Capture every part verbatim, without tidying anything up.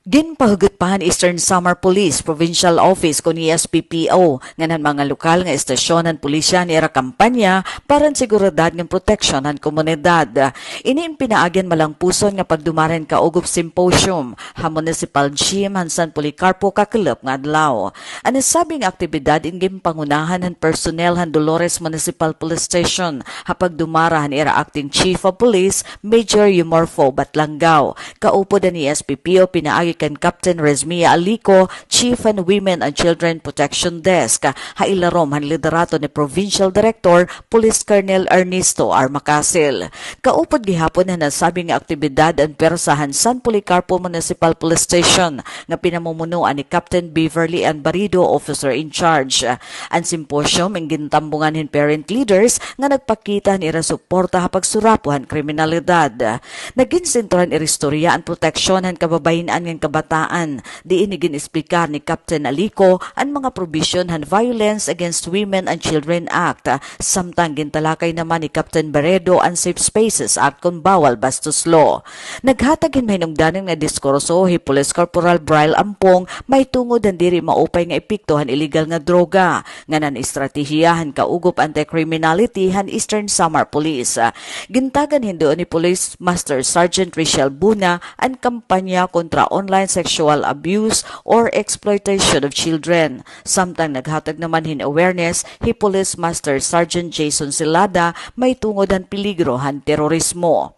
Ginpahugot pa han Eastern Samar Police Provincial Office kon E S P P O ngan han mga lokal nga estasyon han pulisya an ira kampanya para han seguridad ngan proteksyon han komunidad. Ini in pinaagi han malangpuson nga pagdumara han kaugop symposium ha Municipal Gym han San Policarpo kakulop nga adlaw. An nasabi nga aktibidad in ginpangunahan han personnel han Dolores Municipal Police Station ha pagdumara han ira Acting Chief of Police, Major Yumorfo Batlangao. Kaupod an E S P P O pinaagi kan Captain Resmia Alico, Chief han Women and Children Protection Desk, ha ilarom han liderato ni Provincial Director Police Colonel Ernesto R. Macasil. Kaupod gihapon han nasabi nga aktibidad an pwersa han San Policarpo Municipal Police Station nga pinamumunuan ni Captain Beverly Ann Barido, Officer in Charge. An symposium in gintambungan hin parent leaders nga nagpakita han ira suporta ha pagsurapo han kriminalidad. Nagin sentro han ira istorya an proteksyon han kababayen-an ngan kabataan, diin igin-esplicar ni Captain Alico an mga probisyon han Violence Against Women and Children Act, samtang gintalakay naman ni Captain Baredo an Safe Spaces Act kon bawal bastos law. Naghatag hin mahinungdanon nga diskurso hi Police Corporal Brian Ampong mahitungod han diri maupay nga epekto han iligal nga droga, ngan an estratehiya han kaugop anti-criminality han Eastern Samar Police. Gintagan hin duon ni Police Master Sergeant Richelle Buna an kampanya kontra online sexual abuse or exploitation of children. Samtang naghatag naman hin awareness hi Police Master Sergeant Jason Silada mahitungod han peligro han terorismo.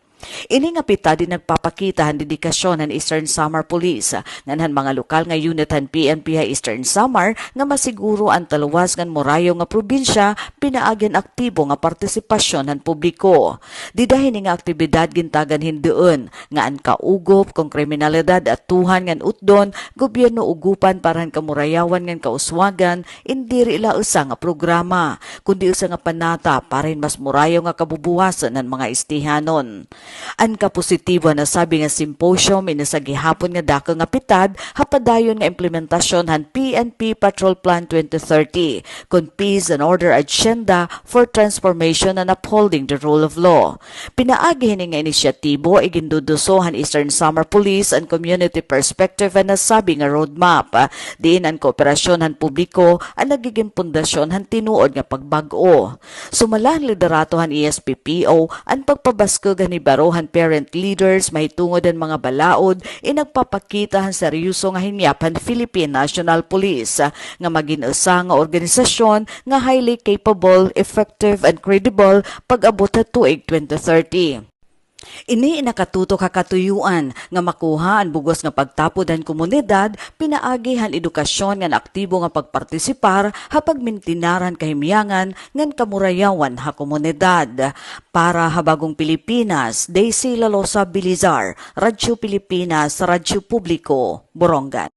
Ini nga pitad in nagpapakita han dedikasyon han Eastern Samar Police ngan han mga lokal nga unit han P N P ha Eastern Samar nga masiguro an taluwas ngan murayaw nga probinsya pinaagi han aktibo nga partisipasyon han publiko. Dida hini nga aktibidad gintagan hin duon nga an kaugop kon kriminalidad atuhan ngan utdon, gobyerno ugopan para han kamurayawan ngan kauswagan, in diri la usa nga programa, kundi usa nga panata para hin mas murayaw nga kabubuwason han mga Estehanon. An kapositibo han nasabi nga symposium in usa gihapon nga dako nga pitad ha padayon nga implementasyon han P N P Patrol Plan twenty thirty, kon Peace and Order Agenda for Transformation and Upholding the Rule of Law. Pinaagi hini nga inisyatibo, iginduduso han Eastern Samar Police an Community Perspective han nasabi nga roadmap, diin an kooperasyon han publiko an nagigin pundasyon han tinuod nga pagbag-o. Sumala han liderato han E S P P O an pagpabaskog han hibaro han parent leaders mahitungod han mga balaod in nagpapakita han seryoso nga hinyap han Philippine National Police nga magin usa nga organisasyon nga highly capable, effective, and credible pag-abot ha tuig twenty thirty. Ini in nakatutok ha katuyoan nga makuha an bug-os nga pagtapod han komunidad pinaagi han edukasyon ngan aktibo nga pagpartisipar ha pagmintinar han kahimyangan ngan kamurayawan ha komunidad. Para ha Bagong Pilipinas, Daisy Lalosa Bilizar, Radyo Pilipinas, Radyo Publiko, Borongan.